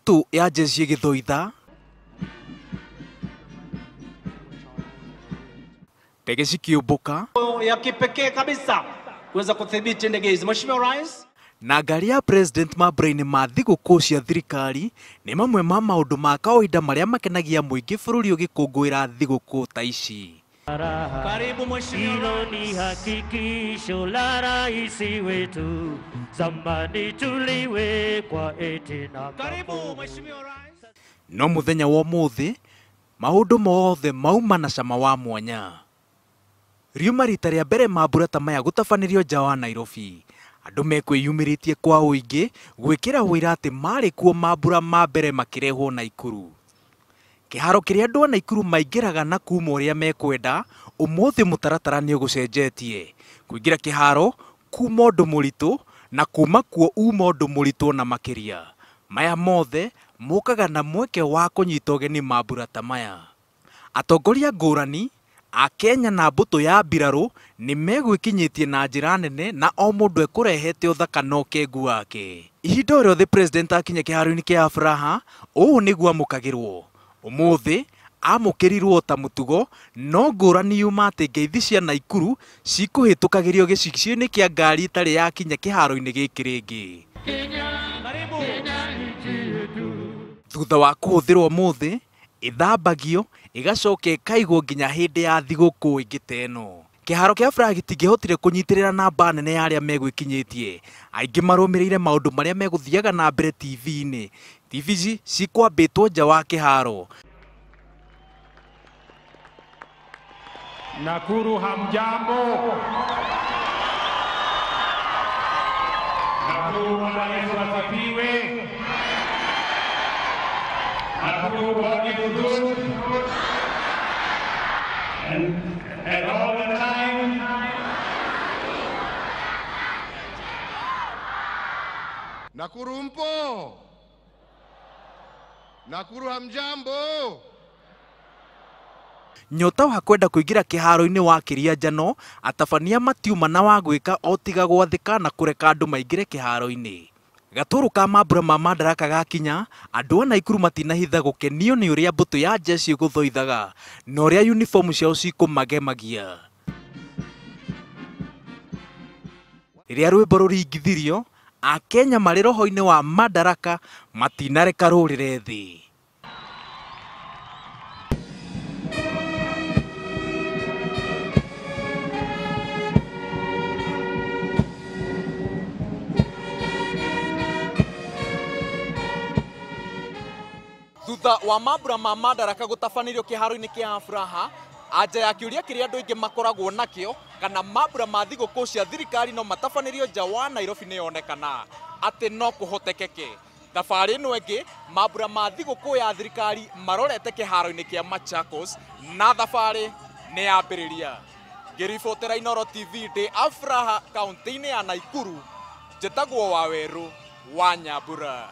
Mbũtũ ya jeshi ĩgĩthũitha, ndege cikĩũmbũka ya kipekee kabisa kuweza kudhibiti ndege hizi. Mheshimiwa Rais, na ngari ya president mambura-inĩ ma thigũkũ cia thirikari nĩ mamwe ma maũndũ ma kawaida marĩa makenagia mũingĩ bũrũri ũgĩkũngũĩra thigũkũ ta ici. Karibu Mheshimiwa Hilo ni hakikisho la rais wetu, zamani tuliwekwa eti na Karibu Mheshimiwa Rais. No mũthenya wa ũmũthĩ maũndũ mothe mauma na cama wa mwanya. Riuma rita rĩa mbere mambura ta maya gũtabanĩrio nja wa Nairobi. Andũ mekwĩyumĩrĩtie kwa ũingĩ gwĩkĩra ũira atĩ marĩ kuo mambura ma mbere makĩrehwo Naikuru. Kĩharo kĩrĩa andũ a Naikuru maingĩraga na kuma ũrĩa mekwenda, ũmũthĩ mũtaratara nĩ ũgũcenjetie. Kũingĩra kĩharo kuma ũndũ mũritũ na kuma kuo uma ũndũ mũritũ na makĩria. Maya mothe mokaga na mweke wa kũnyita ũgeni mambura ta maya. Atongoria ngũrani a Kenya na mbũtũ ya mbirarũ nĩ megwĩkinyĩtie na njĩra nene na o mũndũ ekũrehete ũthaka na ũkengu wake. Ihinda o rĩothe president akinya kĩharo-inĩ kĩa Afraha, ũũ nĩguo amũkagĩrwo. Ũmũthĩ amũkĩrirwo ta mũtugo, no ngũrani yuma atĩ ngeithi cia Naikuru cikũhĩtũkagĩrio gĩcicio-inĩ kĩa ngari ĩtarĩ yakinya kĩharo-inĩ gĩkĩ rĩngĩ. Thutha wa kũhũthĩrwo ũmũthĩ, ĩthambagio ĩgacoka ĩkaigwo nginya hĩndĩ ya thigũkũ ĩngĩ ta ĩno. Kĩharo kĩa Afraha gĩtingĩhotire kũnyitĩrĩra namba nene ya arĩa megwĩkinyĩtie. Aingĩ marũmĩrĩire maũndũ marĩa megũthiaga na mbere TV-inĩ. TV ici cikwambĩtwo nja wa kĩharo. Nakuru hamjambo. Nakuru Bwana Yesu asifiwe. Nakuru God is good. And all the time. Nakuru mpo? Nakuru hamjambo? Nyota wa kwenda kũingĩra kĩharo-inĩ wakĩria njano, atabania matiuma na wa gwĩka o tiga gwathĩka na kũreka andũ maingĩre kĩharo-inĩ. Gatũrũ ka mambura ma Madaraka gakinya, andũ a Naikuru matinahitha gũkenio nĩ ũrĩa mbũtũ ya jeshi ĩgũthoithaga na ũrĩa uniform ciao cikũmagemagia. Rĩrĩa rwĩmbo rũringithirio, Akenya marĩ roho-inĩ wa Madaraka matinareka rũrĩre thĩ. Thutha wa mambura ma Madaraka gũtabanĩrio kĩharo-inĩ kĩa Afraha, anja ya kĩũria kĩrĩa andũ aingĩ makoragwo nakĩo kana mambura ma thigũkũ cia thirikari no matabanĩrio nja wa Nairobi nĩyonekana atĩ no kũhotekeke. Thabarĩ ĩno ĩngĩ mambura ma thigũkũ ya thirikari marorete kĩharo-inĩ kĩa Machakos na thabarĩ nĩyambĩrĩria. Ngĩribotera Inooro TV ndĩ Afraha kaunti-inĩ ya Naikuru, njĩtagwo Wawerũ wa Nyambura.